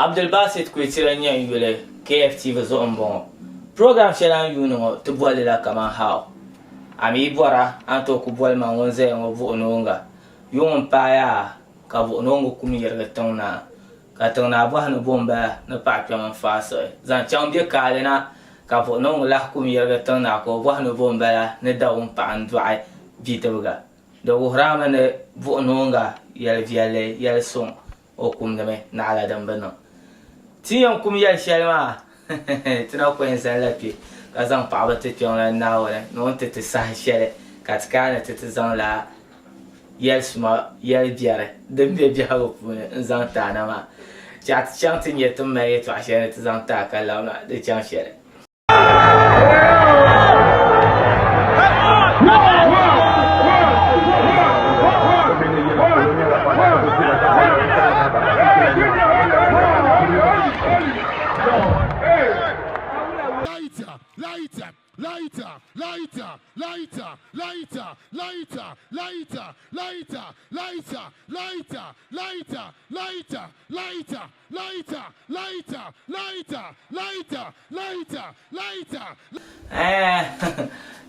Abdulbasit Kuitira n-nyɛ n yuli KFTV zuɣu m-bɔŋɔ. Program shɛli a ni yuuni ŋɔ ti boli li la kaman How. A mi yi bɔra a ni tooi ku boli ma ŋun zaya ŋɔ Buɣinooŋga. Yuŋ m-paai a ka Buɣinooŋga kum yirigi tiŋ na ka tiŋ naa bɔhi ni bo m-bala ni paɣ kpɛm n-faai siɣi zaŋ chaŋ bɛ kaali na ka Buɣinooŋga lahi kum yirigi tiŋ naa ka o bɔhi ni bo m-bala ni Dawumpaɣa n-dɔɣi bidibiga. Di wuhiri a mi ni Buɣinooŋga yɛli viɛlli yɛli suŋ o kumdimi naɣila din bi niŋ. Ti ni yɛn kum yɛli shɛli maa, ti na ku yɛn zalila kpe ka zaŋ paɣiba ti kpiɔŋlan Naawuni ni o ni ti ti saha shɛli ka ti kana ni ti ti zaŋla yɛli suma yɛli biɛri din be biɛhigu puuni n-zaŋ ti a na maa. Chɛ a ti chaŋ ti nya ti ni mali yɛtɔɣ shɛli ni ti zaŋ ti a ka labina di chaŋ shɛli. Lighter, lighter, lighter, lighter, lighter, lighter, lighter, lighter, lighter, lighter, lighter, lighter, lighter, lighter, lighter, lighter, lighter, lighter, lighter. Eh,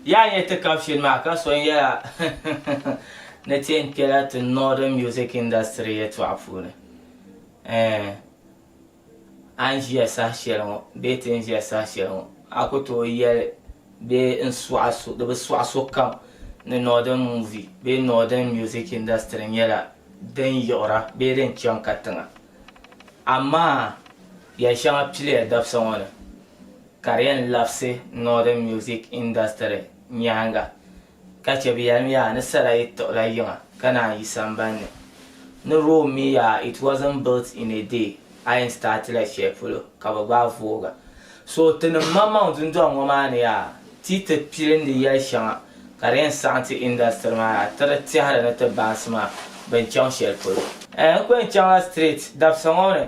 yaa nyɛ ti caption maa ka so n-yɛla ni ti yɛn kpela ti northern music industry yɛltɔɣa puuni. Eh, a ni ʒiya saha shɛli ŋɔ bee ti ni ʒiya saha shɛli ŋɔ a ku tooi yɛli bee n sɔɣi so, di bi sɔɣi sokam ni northern movie bee northern music industry nyɛla din yiɣira bee din chaŋ katiŋa. Amaa yɛl shɛŋa piliya dabisa ŋɔ ni ka di yɛn labisi northern music industry nyaaŋa ka chɛ bɛ yɛlimi yaa ni sala yi tiɣila yiŋa ka naan yi sambani ni. Ni Rome mi yaa it wasn't built in a day a yɛn startila shɛli polo ka bɛ gbaai vooga. So tinim maŋmaŋ dundɔŋ ŋɔ maa ni yaa ti ti pilindi yɛl shɛŋa ka di yɛn saɣim ti industry maa yaa ti di tɛhiri ni ti baansi maa bɛn chaŋ shɛli polo. N ku yɛn chaŋla straight dabisa ŋɔ ni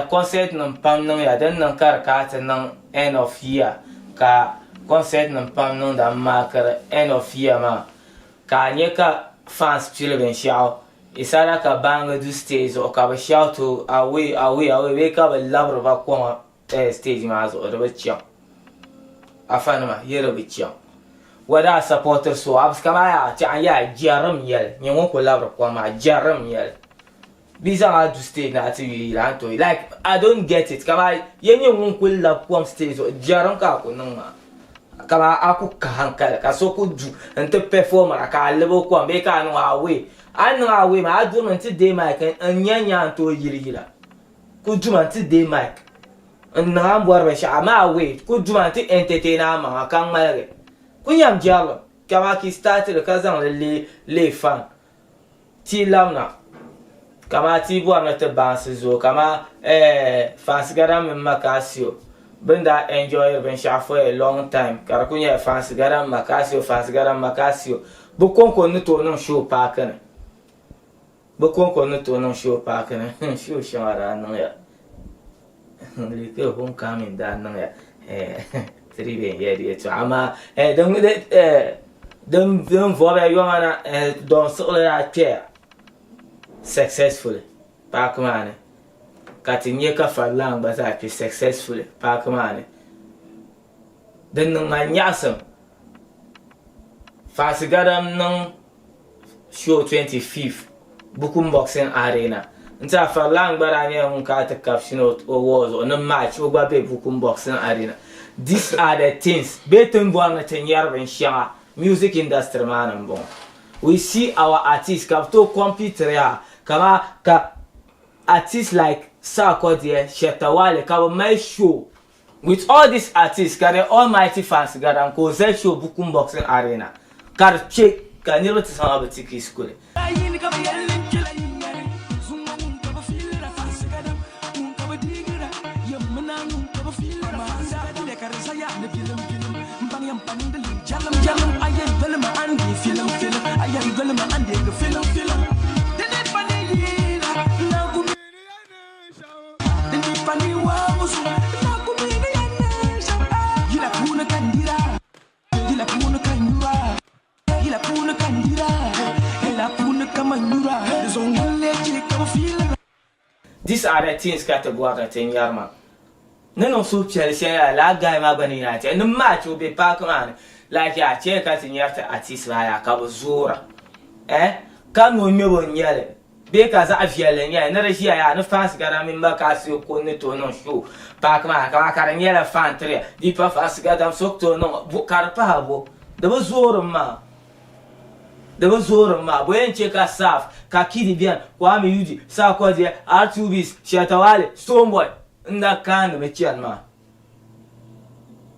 concert nim pam niŋya din niŋ ka di kana ti niŋ end of year ka concert nim pam niŋda m maakiri end of year maa ka a nya ka fans pili binshɛɣu isara ka baangi du stage zuɣu ka bɛ shout away away away bee ka bɛ labiri ba koma stage maa zuɣu di bi chaŋ afanima yi di bi chaŋ whether a supportiri so a kamani yaa tɛha n yaa jɛrim n-nyɛli nyɛ ŋun ku labiri kom maa jɛrim n-nyɛli bɛ zaŋ a du stage ni a ti yuli yila a ni tooi like I don't get it kamani ya nyɛ ŋun kuli labi kom stage zuɣu jɛrim ka a ku niŋ maa kamani a ku ka hankali ka so ku du n-ti perform a ka a libi o kom bee ka a niŋ o away a ni niŋ away maa a durimi n-ti deei mic n-nya nya a ni tooi yili yila ku duma n-ti deei mic n-niŋ a ni bɔri binshɛɣu amaa away ku duma n-ti entertain a maŋa ka ŋmaligi ku nyam jɛrilim kamani ka yi start li ka zaŋ li leei fun Ti labina, kaman ti yi bɔri ni ti baansi zooi kaman eh Fansigada mini Makasio bɛ ni daa enjoyiri binshɛɣu for a long time ka di kuli nyɛla Fansigada mini Makasio, Fansigada mini Makasio. Bɛ kɔŋko n-ni tooi niŋ show paaki ni. Bɛ kɔŋko n-ni tooi niŋ show paaki ni. Show shɛŋa daa niŋya. Like homecoming daa niŋya ti dii bɛ yɛli di yɛltɔɣa amaa din din vɔbiya yoma na Don siɣili daa kpɛya successfully paaki maa ni ka ti nya ka Farilan gba zaa kpe successfully paaki maa ni din niŋ ma nyaɣisim Faasigadam niŋ show 25th Bukum Boxing Arena n-ti a Farilan gba daa nyɛla ŋun kana ti caption o wall zuɣu ni March o gba be Bukum Boxing Arena. These are the things bee ti ni bɔri ni ti nyari binshɛŋa music industry maa ni m-bɔŋɔ. We see our artists ka bɛ tooi compete yaa kaman ka artists like Sarkodie, Shatta Wale ka bɛ mali show With all these artists ka the almighty fans gadam ka o zali show Bukum Boxing Arena ka di kpe ka niriba ti zaŋ a bi tickets kuli. These are the things ka ti bɔri ni ti nyari maa. Ni niŋ suhupiɛlli shɛli yaa lala guy maa gba ni yina ti ni match o be paaki maa ni like yaa chɛ ka ti nyari ti artist maa yaa ka bi zoora eh ka noo ŋmɛbo n nyɛli bee ka zaɣ viɛlli n nyɛli ni di ʒiya yaa ni fans gadam mini Makasi ko ni tooi niŋ show paaki maa ni kaman ka di nyɛla fan tiriya di pa fans gadam so ku tooi niŋ ka di pahi bo di bi zoori mi maa. Di bi zoori maa, bɔ yɛn che ka Saf, ka Kidi beni, Kwame Eugene, Sarkodie, R2Bees, Shatta Wale, Stonebwoy n-na kaani mi chani maa?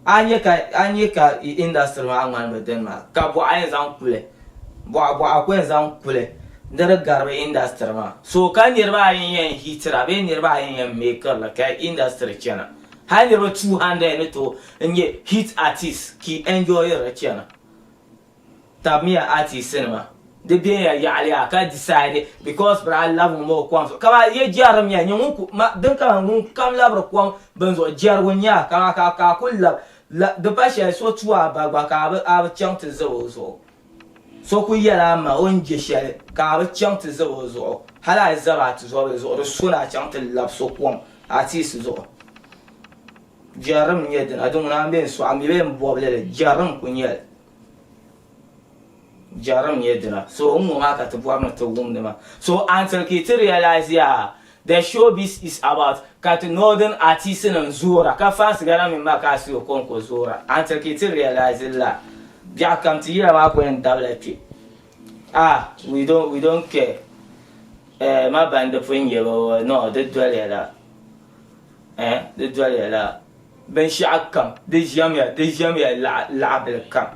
A nya ka a nya ka industry maa ŋmani bi dini maa, ka bɔɣa yɛn zaŋ kuli, bɔɣa bɔɣa ku yɛn zaŋ kuli ni di gari bi industry maa. So ka niriba ayi n-yɛn hitira bee niriba ayi n-yɛn meekiri li ka industry chana. Hali niriba 200 ni tooi n-nyɛ hit artist ka yi enjoyiri li chana. Tabimiya artist nima di benya yaɣili yaa ka decide because bɛ daa labi ŋun maa o kom zuɣu kaman ye jɛrim nya nyɛ ŋun ku ma din kaman ŋun kam labiri kom bini zuɣu jɛrigu n nya kaman ka ka a kuli lab la di pa shɛli so tu a ba gba ka a bi a bi chaŋ ti zib o zuɣu so ku yɛli a ma o ni je shɛli ka a bi chaŋ ti zib o zuɣu hali a yi zabi a tizɔbili zuɣu di so ni a chaŋ ti labi so kom artist zuɣu. Jɛrim n-nyɛ dina, di ŋuna m-be n-sɔɣi mi bee m-bɔbili li, jɛrim n-kuli nyɛ li. Jɛrim n-nyɛ dina. So n ŋɔ maa ka ti bɔri ni ti wumdi maa. So until ka yi ti realize yaa the showbiz is about ka ti northern artist nim zoora ka fans Ghana mini Makasi o konko zoora until ka yi ti realize la biɛɣu kam ti yila maa kuli yɛn dabila kpe. Ah we don't we don't care eh ma bandi pun nyɛ bi no di doliya la. Eh, di doliya la binshɛɣu kam, di ʒɛmiya, di ʒɛmiya laɣibili kam,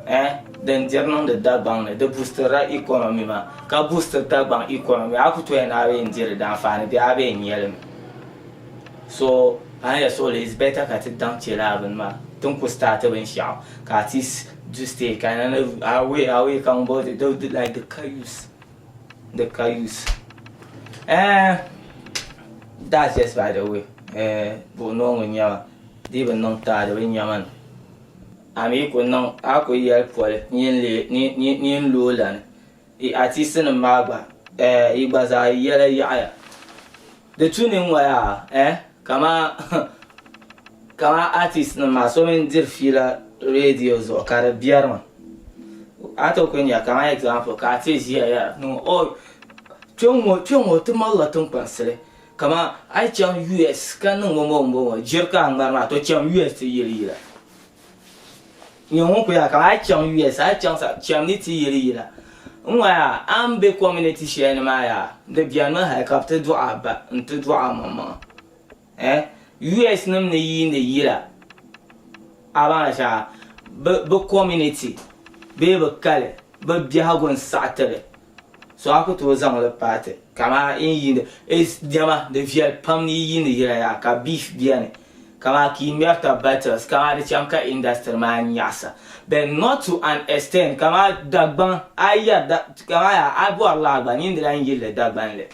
eh, din diri niŋdi Dagbaŋ ni, di boostirila economy maa, ka boostiri Dagbaŋ economy, a ku toya ni a bee n-diri di anfaani bee a bee n-nyɛ li mi. So, a ni yɛli suɣili it's better ka ti daŋ che lala bini maa, ti ni ku start binshɛɣu ka at least du stage ka ni away, away ka ŋun bɔŋɔ di like di ka use. Di ka use. Eh, that's just by the way. Eh, buɣu noo ŋun nyɛ ma, di bi niŋ taali di bi nya ma ni. A mi ku niŋ, a ku yɛli poli nyin looi lani. Yi artist nim maa gba, eh, yi gba zaa yi yɛla yaɣiya. Di tu ni ŋɔ yaa, eh, kaman kaman artist nim maa so mini diri fiila radio zuɣu ka di biɛri ma. A ti ku nya kaman example ka artist ʒiya yɛra ni oh kpe ŋɔ kpe ŋɔ ti malila tinkpaŋsili kaman a yi chaŋ US ka niŋ ŋɔ ŋɔ ŋɔ jiri ka a ŋmari maa to cham US ti yili yila. Nyɛ ŋun kuli yaa kaman a yi chaŋ US a yi chaŋ sa cham ni ti yili yila n ŋɔ yaa a ni be community shɛli ni maa yaa di beni mi hali ka bɛ ti dɔɣi a ba n ti dɔɣi a maŋmaŋa eh US nim ni yiindi yila a baŋ shɛŋa bɛ community bee bɛ kali bɛ biɛhigu n saɣi ti li. So a ku tooi zaŋ li paai ti kaman yi yiindi diɛma di viɛli pam ni yi yiindi yila yaa ka beef beni kaman ka yi ŋmɛri tab battles kaman di chaŋ ka industry maa nyaɣisa but not to an extent kaman Dagbaŋ a yi yɛri kaman yaa a bɔri la gba nyin di lan yili li Dagbanli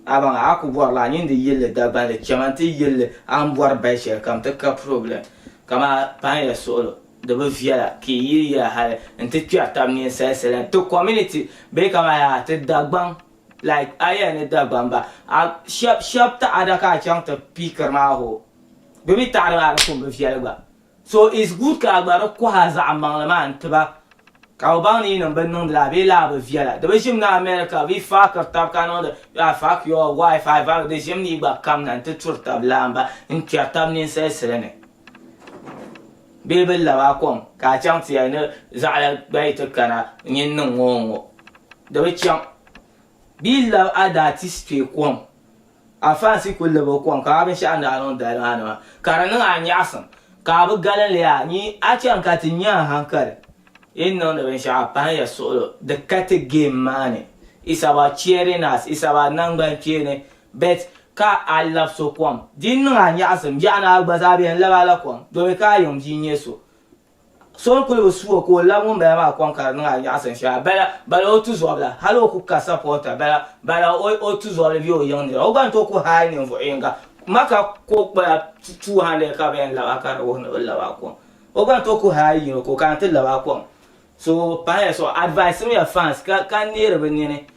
a baŋ a ku bɔri la nyin di yili li Dagbanli chama nti yili li a ni bɔri bali shɛli kam ti ka problem kaman pahiya suɣulo. Di bi viɛla ka yi yili yila hali nti kpɛri tab ninsalisili ni ti community bee kaman yaa ti Dagbaŋ like a yɛli ni Dagbaŋ ba a shɛb shɛb taɣada ka a chaŋ ti piikiri maa hoo bɛ mi taɣada maa di kum bi viɛli gba so it's good ka a gba di kɔhi a zaɣ maŋli maa n-ti ba ka bɛ baŋ ni yinim bi niŋdi lala bee lala bi viɛla di bi ʒim ni America bɛ yi faakiri tab ka niŋdi I fuck your wife I fuck di ʒim ni yi gba kamina nti turi tab laamba n-kpɛri tab ninsalisili ni. Bee bɛ lab a kom ka a chaŋ ti yɛli ni zaɣila gba yi ti kana nyin niŋ ŋɔ ŋ-ŋɔ. Di bi chaŋ. Bɛ yi lab a daa ti kpe kom, a faansi ku lab o kom ka a binshɛɣu ni daa niŋ dali maa ni maa, ka di niŋ a nyaɣisim ka a bi galim li yaa. Nyin a chani ka ti nya a hankali. Yi ni niŋdi binshɛɣu a pahiya suɣilo di ka ti game maa ni. It's about cheering us, it's about naŋgbankpeeni But ka a labi so kom, di niŋ a nyaɣisim, biɛɣu ni a gba zaa bɛ n labi a la kom, domi ka a yiŋ bia n-nyɛ so. So n-kuli bi su o ka o labi ŋun bala maa kom ka di niŋ a nyaɣisim shɛli, bala bala o tuzɔbila, hali o ku ka supporter, bala bala o tuzɔbili bee o yiŋ nira, o gba ni tooi ku haai ninvuɣ yinga maka ka o kpala 200 ka bɛ yɛn labi a ka di wuhi ni bɛ labi a kom. O gba ni tooi ku haai yino ka o kana ti labi a kom. So pahiya so advice miya fans ka neeri bɛ nini.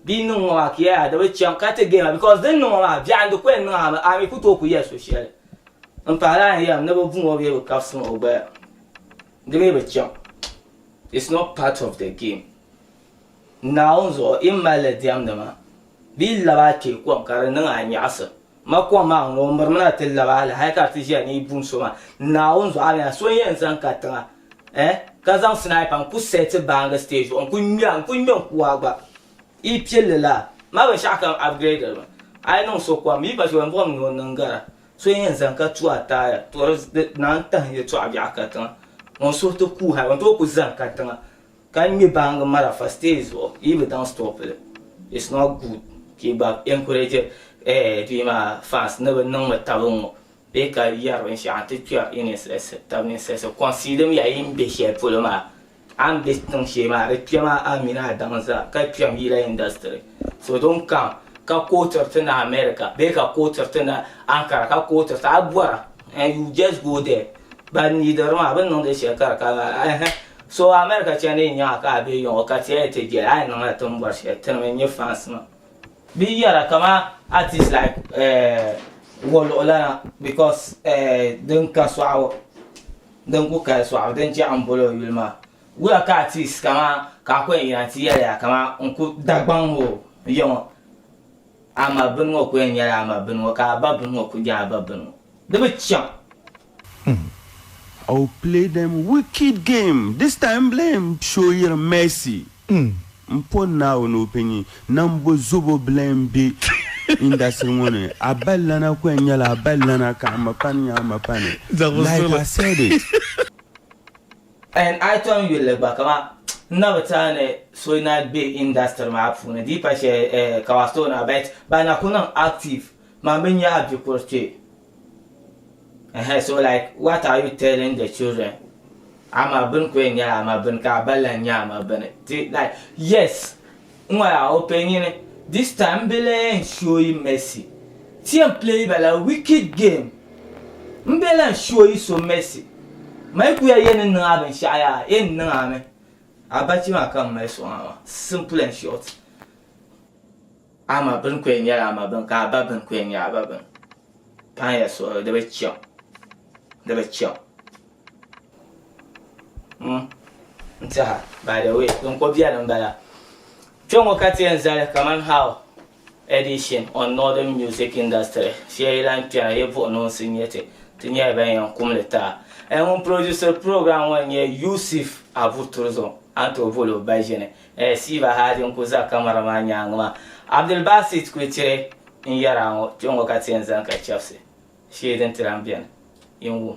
Di yi niŋ ŋɔ maa ka yɛli a di bi chaŋ ka ti game a because din niŋ ŋɔ maa biɛɣu n di ku yɛn niŋ a mi a mi ku tooi ku yɛli so shɛli n pahila a ni yɛlim ni bi bu ŋɔ bee bi kabisi ŋɔ gbaya di mi bi chaŋ it's not part of the game Naawuni zuɣu yi mali li diɛmdi maa bɛ yi labi a kpee kom ka di niŋ a nyaɣisim ma kom maa ŋuni o mirimina ti labi a la hali ka di ti ʒiya ni yi bum so maa Naawuni zuɣu a mi a so n-yɛn zaŋ katiŋa eh ka zaŋ sniper n-ku set baangi stage zuɣu n-ku ŋme a n-ku ŋme n-ku a gba yi pilli laa ma binshɛɣu kam upgrade mi a yi niŋ so kom yi pa shɛli n bɔŋɔ ni o niŋ gara so n-yɛn zaŋ ka tu a taaya to di naan tahi yɛltɔɣa biɛɣu katiŋa ŋun suhu ti kuui hali o ni tooi ku zaŋ katiŋa Ka ŋme baangi marafa stage zuɣu yi bi daŋ stop li it's not good ka yi gba encourage dii maa fans ni bi niŋmi tabi ŋ-ŋɔ bee ka yɛri binshɛɣu nti kpɛri yi ninsalisi tabi ninsalisi consider ya yi ni be shɛli polo maa a ni be tiŋ shee maa di kpɛma a mini a daŋ zaa ka kpɛm yila industry so don't come ka kootiri ti na America bee ka kootiri ti na Ankara ka kootiri ti a bɔra and you just go there ban neediri maa bɛ ni niŋdi shɛli ka di ka ɛhɛ So America chandi yi nyaŋa ka a be yɔŋɔ ka ti yɛli ti jɛli a yi niŋla ti ni bɔri shɛli tinim n-nyɛ fans maa. Bɛ yi yɛra kaman artist like Woluɣulana because din ka sɔɣibu din ku kali sɔɣibu din chɛ m-boli o yuli maa. Wula ka artist kaman ka a ku yɛn yina nti yɛli ya kaman n ku Dagbaŋ o yɔŋɔ amaa bini ŋɔ ku yɛn nyɛla amaa bini ŋɔ ka a ba bini ŋɔ ku nyɛ a ba bini ŋɔ. Di bi chaŋ. I will play them wicked game this time blame show yiri mercy M po Naawuni o penyi nambo zobo blame be industry ŋɔ ni A bali lana ku yɛn nyɛla a bali lana ka a ma pani nyɛ a ma pani Like I said it. And a yi tom yuli li gba kaman n na bi tɛha ni so na be industry maa puuni di yi pa shɛli Kawastoona but ban na ku niŋ active man bi nya a bikuri kpe. Ɛhɛn so like what are you telling the children ama bini ku yɛn nyɛla ama bini ka a ba lan nyɛ ama bini ti like yes n ŋɔ yaa o pɛ nyini this time m bi lan yɛn show yi mercy ti yɛn play ba la wicked game m bi lan show yi so mercy ma yi ku ya yɛn ni niŋ a binshɛɣu yaa yɛn niŋ a mi a bachi maa ka m mali sɔŋ a maa simple and short ama bini ku yɛn nyɛla ama bini ka a ba bini ku yɛn nyɛ a ba bini. Paɣiya suhuri di bi chaŋ, di bi chaŋ. Hmm, n tɛha, by the way, din ko biɛli m-bala. Kpe ŋɔ ka ti yɛn zali kaman how edition on Northern music industry shee yi lan kpɛna yi buɣi noonsi n-nyɛ ti, ti nyɛla ban yɛn kum li ti a. Ɛn ŋun produceri program ŋɔ n-nyɛ Yusuf Abu Turzon, a ni tooi boli o Baʒini. Ɛɛ Siva Hadi n-kuli za camera maa nyaaŋa maa. Abdulbasit kuli tiri n yɛra ŋɔ, kpe ŋɔ ka ti yɛn zaŋ ka chɛbisi shee din ti lahi beni. Yin wum.